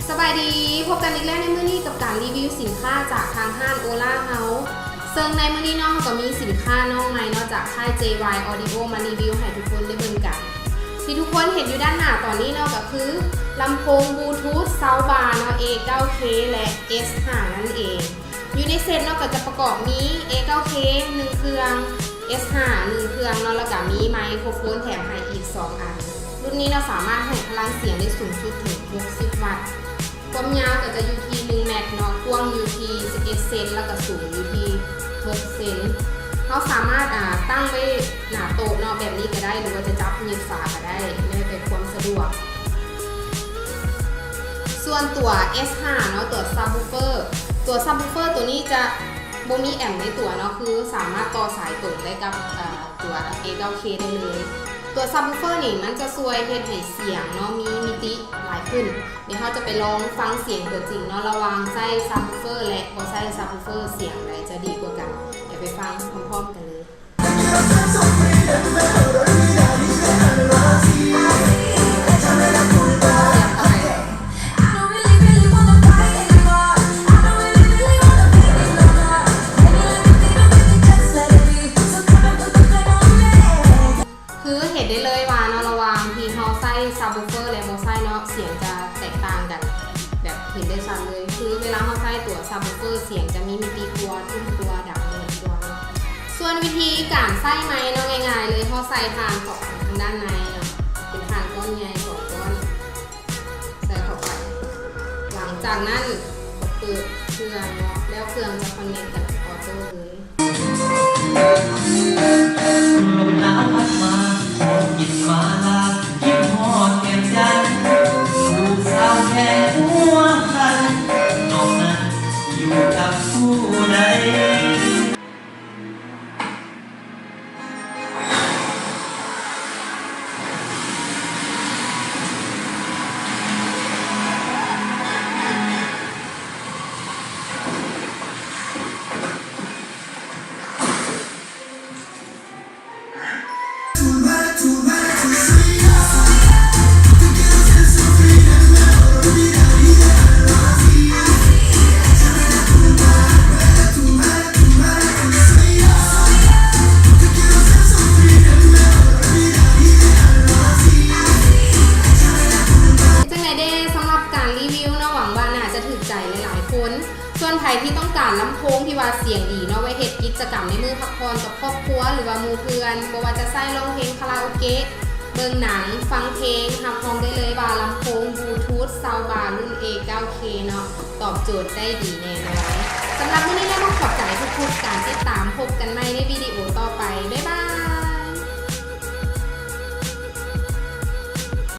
ສະບາຍດີ, ພົບກັນອີກແລ້ວໃນມື້ນີ້ກັບການຣີວິວສິນຄ້າຈາກທາງຮ້ານໂອລາເຮົາ. ເຊິ່ງໃນມື້ນີ້ເນາະ ເຮົາກໍມີສິນຄ້ານ້ອງໃໝ່ເນາະ ຈາກຄ້າຍ ເຈວາຍ ອອດີໂອ ມາຣີວິວໃຫ້ທຸກຄົນໄດ້ເບິ່ງກັນ. ທີ່ທຸກຄົນເຫັນຢູ່ດ້ານໜ້າຕອນນີ້ເນາະ ກໍຄືລຳໂພງບລູທູດຊາວບາເນາະ ເອເກົ້າເຄ ແລະ ເອສຫ້າ ນັ້ນເອງ. ຢູ່ໃນເຊັດເນາະ ກໍຈະປະກອບມີ ເອເກົ້າເຄ ໜຶ່ງເຄື່ອງ, ເອສຫ້າ ໜຶ່ງເຄື່ອງເນາະ ແລ້ວກໍມີໄມໂຄຣໂຟນແຖມໃຫ້ອີກສອງອັນ. ລຸ້ນນີ້ເນາະ ສາມາດໃຫ້ພະລັງສຽງໄດ້ສູງສຸດເຖິງຫົກສິບວັດ. ຄວາມຍາວກໍຈະຢູ່ທີ່ໜຶ່ງແມັດເນາະ, ກວ້າງຢູ່ທີ່ສິບເອັດເຊັນ ແລ້ວກໍສູງຢູ່ທີ່ຫົກເຊັນ. ເຮົາສາມາດ ອ່າ ຕັ້ງໄວ້ໜ້າໂຕະເນາະ ແບບນີ້ກໍໄດ້ ຫຼືວ່າຈະຈັບຫຍິບສາກໍໄດ້ ແລ້ວແຕ່ຄວາມສະດວກ. ສ່ວນຕົວ ເອສຫ້າ ເນາະ ຕົວ subwoofer ຕົວ subwoofer ຕົວນີ້ຈະບໍ່ມີແອມໃນຕົວເນາະ ຄືສາມາດຕໍ່ສາຍຕົງໄດ້ກັບ ເອີ ຕົວ ເອເກົ້າເຄ ໄດ້ເລີຍ. ຕົວ subwoofer ນີ້ມັນຈະຊ່ວຍເຮັດໃຫ້ສຽງເນາະ ມີມິຕິຫຼາຍຂຶ້ນ. ດຽວເຮົາຈະໄປລອງຟັງສຽງຕົວຈິງເນາະ ລະຫວ່າງໃຊ້ subwoofer ແລະ ບໍ່ໃຊ້ subwoofer ສຽງໃດຈະດີກວ່າກັນ. ດຽວໄປຟັງພ້ອມໆກັນເລີຍ. ຄືເຫັນໄດ້ເລີຍວ່າເນາະ ລະຫວ່າງທີ່ເຮົາໃຊ້ subwoofer ແລະ ບໍ່ໃຊ້ເນາະ ສຽງຈະແຕກຕ່າງກັນແບບເຫັນໄດ້ຊັດເລີຍ. ຄືເວລາເຮົາໃຊ້ຕົວ subwoofer ສຽງຈະມີມິຕິກວ່າ, ທຸ້ມກວ່າ, ດັງແໜ້ນກວ່າເນາະ. ສ່ວນວິທີການໃຊ້ໄມເນາະ ງ່າຍໆເລີຍ, ເຮົາໃສ່ຖ່ານເຂົ້າໄປທາງດ້ານໃນເນາະ, ເປັນຖ່ານກ້ອນໃຫຍ່ສອງກ້ອນ ໃສ່ເຂົ້າໄປ. ຫຼັງຈາກນັ້ນກໍເປີດເຄື່ອງເນາະ, ແລ້ວເຄື່ອງຈະ connect ກັນ auto ເລີຍ. ລົມໜາວພັດມາ ຂໍກິນມາລາ ຄິດຮອດແກ້ມຈັນ ຜູ້ສາວແຄຫົວຄັນ ນອກນັ້ນຢູ່ກັບຜູ້ໃດ? ຈັ່ງໃດເດ ສຳລັບການຣີວິວເນາະ, ຫວັງວ່າໜ້າຈະຖືກໃຈຫຼາຍໆຄົນ. ສ່ວນໃຜທີ່ຕ້ອງການລຳໂພງທີ່ວ່າສຽງດີເນາະ ໄວ້ເຮັດກິດຈະກຳໃນມື້ພັກຜ່ອນກັບຄອບຄົວ ຫຼືວ່າໝູ່ເພື່ອນ, ບໍ່ວ່າຈະໃຊ້ຮ້ອງເພງຄາຣາໂອເກະ, ເບິ່ງໜັງ, ຟັງເພງ, ຮັບຮອງໄດ້ເລີຍວ່າລຳໂພງບລູທູດຊາວບາລຸ້ນ ເອເກົ້າເຄ ເນາະ ຕອບໂຈດໄດ້ດີແນ່ນອນ. ສຳລັບມື້ນີ້ແລ້ວ ຕ້ອງຂອບໃຈທຸກໆການຕິດຕາມ. ພົບກັນໃໝ່ໃນວິດີໂອ